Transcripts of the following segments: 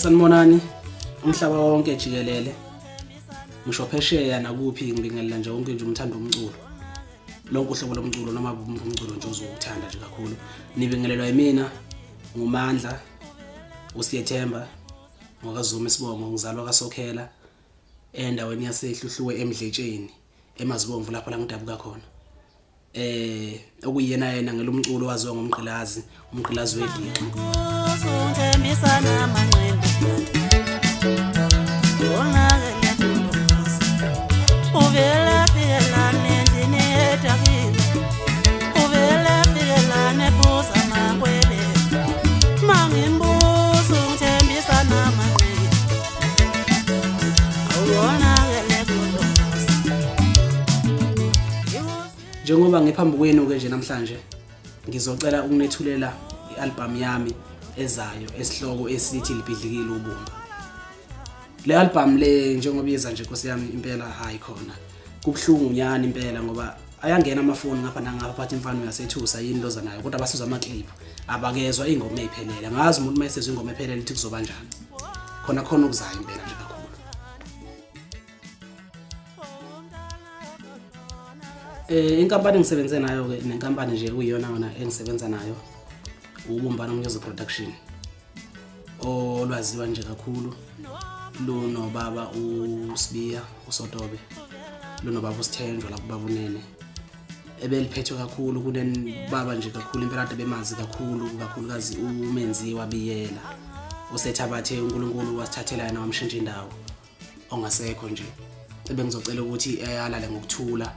Sanibonani umhlaba wonke jikelele. Ngisho phesheya nakuphi ngibingelela nje wonke nje umthando womculo. Lonke uhlobo lomculo noma umculo nje ozowuthanda nje kakhulu. Nibingelelwa yimina nguMandla uSiyethemba ngokaZuma isibongo ngizalwa kaSokhela endaweni yaseHluhluwe eMdletsheni eMazibomvu lapho la ngidabuka khona. Okuyiyena yena ngelomculo waziwa ngomgqilazi, umgqilazi wedinxa. Njengoba ngiphambi kwenu-ke nje namhlanje ngizocela ukunethulela i-album yami ezayo esihloko esithi Libhidlikile Ubumba. Le album le njengoba iza nje Nkosi yami impela hayi khona. Kubuhlungu nyani impela ngoba ayangena amafoni ngapha nangapha phathi imfana uyasethusa yini loza nayo kodwa basizwa ama-clip abakezwa ingoma eyiphelele. Angazi umuntu uma esezwa ingoma ephelele ukuthi kuzoba njani. Khona khona okuzayo impela nje kakhulu. Inkampani engisebenze nayo ke nenkampani nje kuyiyona yona engisebenza nayo uBumbano Music Production olwaziwa nje kakhulu lunobaba uSibiya uSotobe lunobaba uSithenjwa lapho baba uNene ebeliphethwe kakhulu kunenibaba nje kakhulu impela kade bemazi kakhulu kakhulukazi uMenziwa Biyela osethabathe uNkulunkulu wasithathela yena wamshintsha indawo ongasekho nje ebengizocela ukuthi alale ngokuthula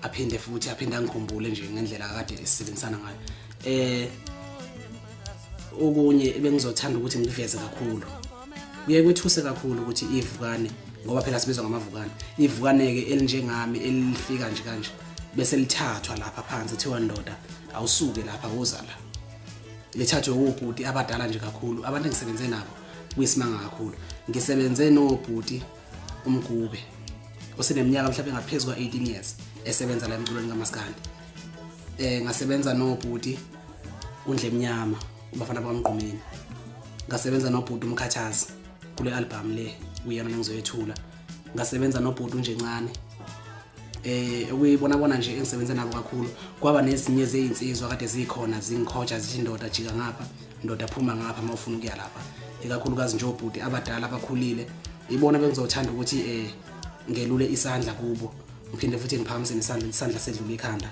aphinde futhi aphinde angikhumbule nje ngendlela akade esebenzisana ngayo. Okunye ebengizothanda ukuthi ngiveze kakhulu, kuye kwethuse kakhulu ukuthi ivukane, ngoba phela sibizwa ngamavukane, ivukane-ke elinjengami elifika nje kanje bese lithathwa lapha phansi thiwa ndoda awusuke lapha woza la, lithathwe wobhuti abadala nje kakhulu abantu engisebenze nabo kuyisimanga kakhulu. Ngisebenze nobhuti uMgube oseneminyaka mhlawumbe ngaphezu kwa-18 years esebenza la emculweni kaMaskandi. Ngasebenza nobhuti uNdlemnyama ubafana bakamgqumeni, ngasebenza nobhuti uMkhathazi kule album le kuyona engizoyethula, ngasebenza nobhuti uNjencane okuyibona bona nje engisebenze nabo kakhulu. Kwaba nezinye zezinsizwa kade zikhona zingikhoja zithi ndoda jika ngapha, ndoda phuma ngapha uma ufuna ukuya lapha, ikakhulukazi nje obhuti abadala abakhulile ibona bengizothanda ukuthi ngelule isandla kubo, ngiphinde futhi ngiphakamise nesandla, isandla sedlule ikhanda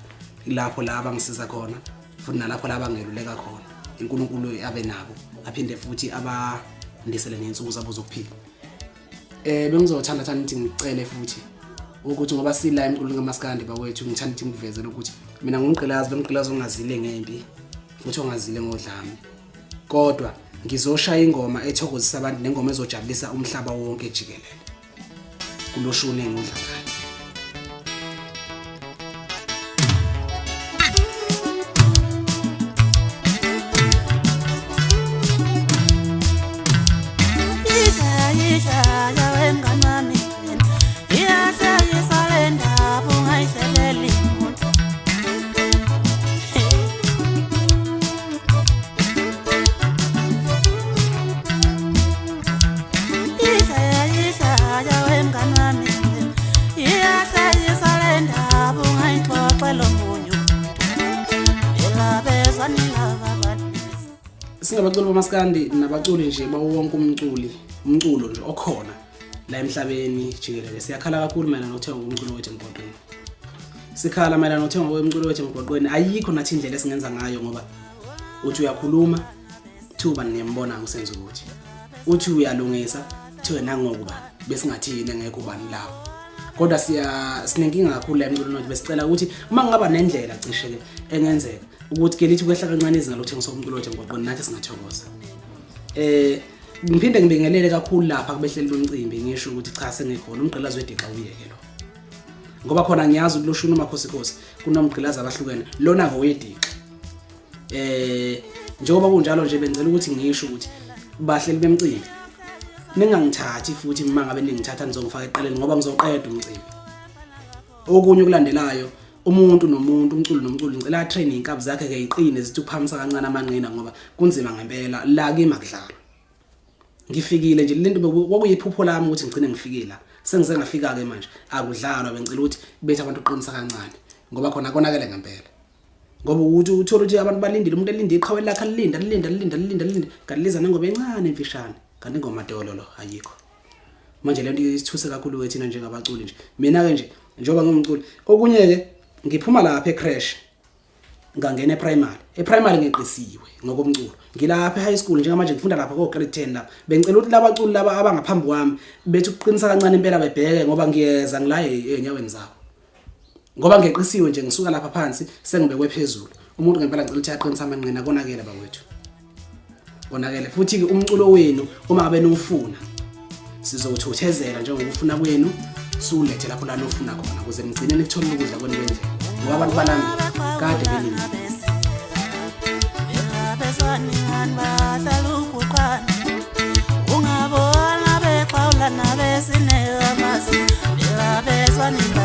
lapho la abangisiza khona futhi nalapho la abangeluleka khona. INkulunkulu abe nabo aphinde futhi abandisele nezinsuku zabo zokuphila. Bengizothanda thanda ukuthi ngicele futhi ukuthi ngoba sila emculweni kaMaskandi bakwethu, ngithanda ukuthi ngivezele ukuthi mina ngumgqilazi, lo mgqilazi ongazile ngempi futhi ongazile ngodlame, kodwa ngizoshaya ingoma ethokozisa abantu nengoma ezojabulisa umhlaba wonke jikelele kuloshuni engiwudlalayo. Singabaculi bomaskandi nabaculi nje bawonke umculi, umculo nje okhona la emhlabeni jikelele, siyakhala kakhulu mayelana nokuthenga umculo wethu emgwaqeni. Sikhala mayelana nokuthenga umculo wethu emgwaqeni, ayikho nathi indlela esingenza ngayo ngoba uthi uyakhuluma kuthiwa ubani niyambona kusenza ukuthi uthi uyalungisa kuthiwe nangoku bani besingathini engekho ubani lawo. Kodwa sinenkinga kakhulu la emculweni wethu, besicela ukuthi uma kungaba nendlela cishe-ke engenzeka ukuthi ke lithi kwehla kancane izinga lokuthengiswa komculo wethu emgwaqweni, nathi singathokoza. Ngiphinde ngibingelele kakhulu lapha kubehleli bomcimbi, ngisho ukuthi cha sengikhona umgqilazi wedixa uyeke lo, ngoba khona ngiyazi ukuthi loshuni uMakhosikhosi kunomgqilazi abahlukene, lona ngowedixa. Njengoba kunjalo nje bengicela ukuthi ngisho ukuthi bahleli bemcimbi ningangithathi futhi uma ngabe ningithatha nizongifaka eqeleni ngoba ngizoqeda umcimbi. Okunye okulandelayo, umuntu nomuntu, umculi nomculi ngicela atrain iy'nkabi zakhe ke iqine zithi ukuphakamisa kancane amanqina ngoba kunzima ngempela la kimi akudlalwa. Ngifikile nje lento kwakuyiphupho lami ukuthi ngigcine ngifike la. Sengize ngafika ke manje akudlalwa bengicela ukuthi bethe abantu uqinisa kancane ngoba khona konakele ngempela. Ngoba ukuthi uthola ukuthi abantu balindile umuntu elinde iqhawe lakhe alilinda lilinda lilinda lilinda lilinda kanti liza nengoma encane emfishane kanti ingoma dololo ayikho. Manje lento isithuse kakhulu ke thina njengabaculi nje. Mina ke nje njengoba ngumculi okunye ke ngiphuma lapha ecrash ngangena eprimary eprimary ngeqisiwe ngokomculo ngilapha ehigh school njengamanje ngifunda lapha ko grade 10 lapha bengicela ukuthi labaculi laba abangaphambi kwami bethi ukuqinisa kancane impela bebheke ngoba ngiyeza ngila enyaweni zabo ngoba ngeqisiwe nje ngisuka lapha phansi sengibekwe phezulu umuntu ngempela ngicela ukuthi aqinise amanqina konakele bakwethu konakele futhi-ke umculo wenu uma ngabe niwufuna sizowuthuthezela njengokufuna kwenu siwulethe lapho la nofuna khona ukuze nigcine nikutholile ukudla kwenu kwendlela ngoba abantu balambile kade belindile. Ungabona bexawula nabesineka amasi, bela bezwa.